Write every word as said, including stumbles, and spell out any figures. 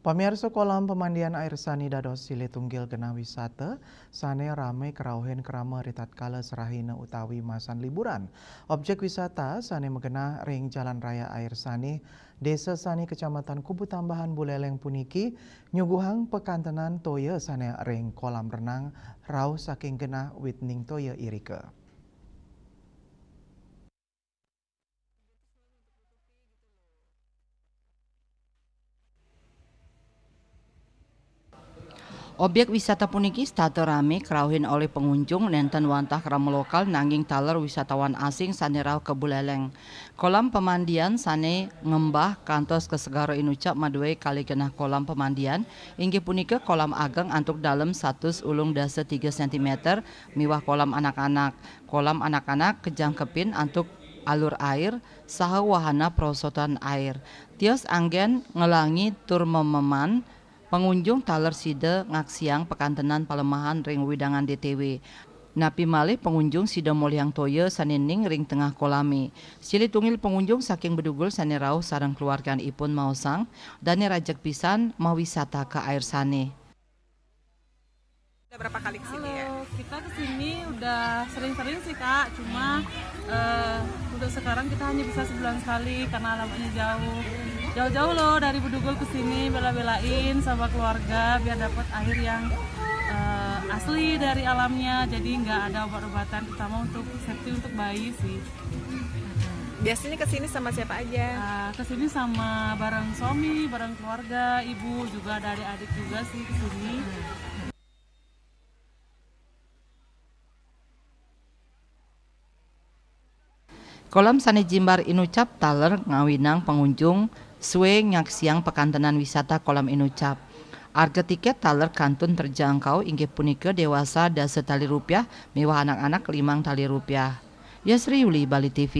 Pamiarsa, kolam pamandian air sani dados silih tunggil genah wisata sane rame kerauhin krama ritatkala serahina utawi masan liburan. Objek wisata sane magenah ring Jalan Raya Air Sani, Desa Sani, Kecamatan Kubutambahan, Buleleng puniki nyuguhang pakantenan toya sane ring kolam renang rauh saking genah wit ning toya irika. Objek wisata puniki setata rame kerauhin olih pengunjung, nenten wantah krama lokal nanging taler wisatawan asing sane rauh ka Buleleng. Kolam pamandian sane ngembah kantos ka Segara Inucap madue kalih genah kolam pamandian, inggih punika kolam ageng antuk dalem satus ulung dasa tiga sentimeter miwah kolam anak-anak. Kolam anak-anak kajangkepin antuk alur air saha wahana perosotan air. Tios anggen ngelangi tur mememan pengunjung taler sida ngaksiang pakantenan palemahan ring wewidangan D T W. Napi malih pengunjung sida molihang toya sane ning ring tengah kolame. Silih tunggil pengunjung saking Bedugul sane rauh sareng keluarganipun maosang, dane rajeg pisan mawisata ka air sane. Udah berapa kali ke sini ya? Halo, kita ke sini udah sering-sering sih, Kak. Cuma eh, untuk sekarang kita hanya bisa sebulan sekali karena alamatnya jauh. Jauh-jauh loh dari Bedugul ke sini, bela-belain sama keluarga biar dapat air yang eh, asli dari alamnya. Jadi nggak ada obat-obatan, terutama untuk safety untuk bayi sih. Biasanya ke sini sama siapa aja? Ah, ke sini sama bareng suami, bareng keluarga, ibu juga, ada adik-adik juga sih ke sini. Kolam sane jimbar Inucap taler ngawinang pengunjung sue ngaksiang pakantenan wisata kolam Inucap. Arga tiket taler kantun terjangkau, inggih punika dewasa dasa tali rupiah miwah anak-anak limang tali rupiah. Yasri Yuli, Bali T V.